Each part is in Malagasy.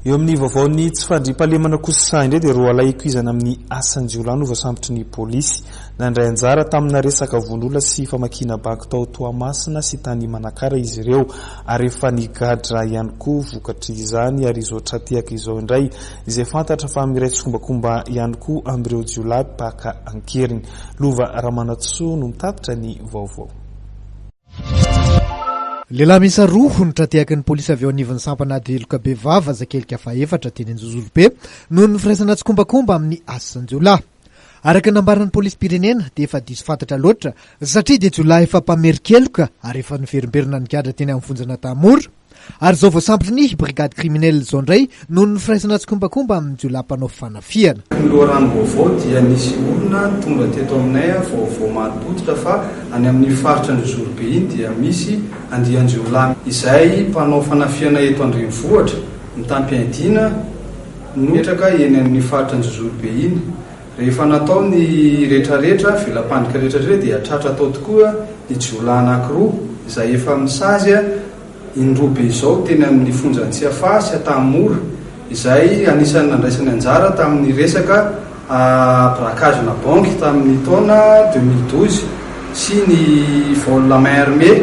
Eo amin'ny vaovaon'ny tsy fandriampahalemana kosa indray dia roalahy ikoizana amin'ny asan-jiolahy no voasambotry ny polisy. Nandray anjara tamina resaka vono olona sy famakiana banky tao Toamasina sy tany Manakara izy ireo ary efa nigadra ihany koa vokatr'izany ary izao tra-tehaka izao indray izay fantatra fa miray tsikombakomba ihany koa amin'ireo jiolahy mpaka an-keriny. Lova Ramanantsoa no mitatitra ny vaovao. Lehilahy miisa roa no tra-tehaky ny polisy avy eo anivon'ny sampana ady heloka bevava Zakelika fahefatra teny Anjozorobe noho ny firaisana tsikombakomba amin'ny asan-jiolahy. Araka ny nambaran'ny polisim-pirenena dia efa diso fantatra loatra satria dia jiolahy efa mpamerin-keloka ary efa niverimberina nigadra teny amin'ny fonjan'Antanimora. Ary izao voasambotry ny brigade criminelle izao indray noho ny firaisana tsikombakomba amin'ny jiolahy mpanao fanafihana. Ny loharanom-baovao dia nisy olona tonga teto aminay vaovao marim-pototra fa any amin'ny faritra Anjozorobe iny dia misy andian-jiolahy izay mpanao fanafihana eto an-drenivohitra mitam-piadiana no mipetraka eny amin'ny faritra Anjozorobe iny. Rehefa natao ny retraretra, vela-pandrika retraretra dia tratra tao tokoa ny jiolahy anankiroa izay efa misazy indroa be izao teny amin'ny fonjan'i Tsiafahy sy Antanimora izay anisan'ny nandraisany anjara tamin'ny resaka braquage-na banky tamin'ny taona 2012 sy ny vol à main armée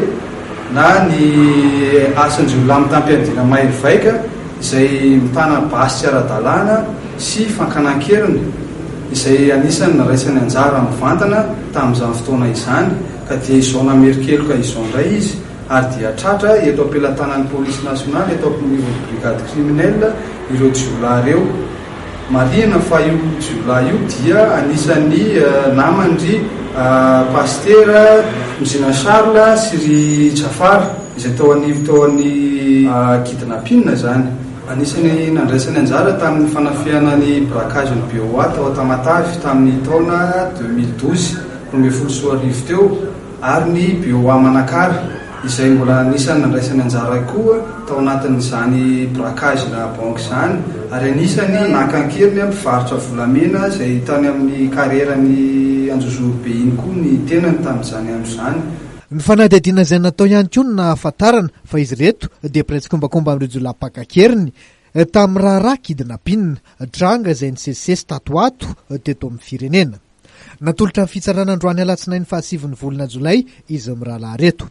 na ny asan-jiolahy mitam-piadiana mahery vaika izay mitana basy tsy ara-dalàna sy fankana an-keriny izay anisan'ny nandraisany anjara mivantana tamin'izany fotoana izany ka dia izao namerin-keloka izao indray izy ary dia tratra eto am-pelatanan'ny polisy nasionaly eto anivon'ny brigade criminelle ireo jiolahy ireo. Marihina fa io jiolahy io dia anisan'ny naman-dry Pasitera Mzina Charles sy ry Jafar izay tao anivo tao amin'ny kidnapping izany. Anisan'ny nandraisany anjara tamin'ny fanafihana ny braquage ny BOA tao Tamatave tamin'ny taona 2012, 2012 teo. ary ny BOA Manakara izay mbola anisan'ny nandraisany anjara koa tao anatin'izany braquage-na banky izany ary anisany naka an-keriny mpivarotra volamena izay tany amin'ny carrière-n'i Anjozorobe iny koa ny tenany tamin'izany andro izany. Ny fanadihadiana izay natao ihany koa no nahafantarana fa izy ireto dia mpiray tsikombakomba amin'ireo jiolahy mpaka an-keriny tamin'ny raharaha kidnapping, tranga izay nisesisesy tato ho ato teto amin'ny firenena. Natolotra ny fitsarana androany alatsinainy fahasivin'ny volana jolay izy mirahalahy ireto.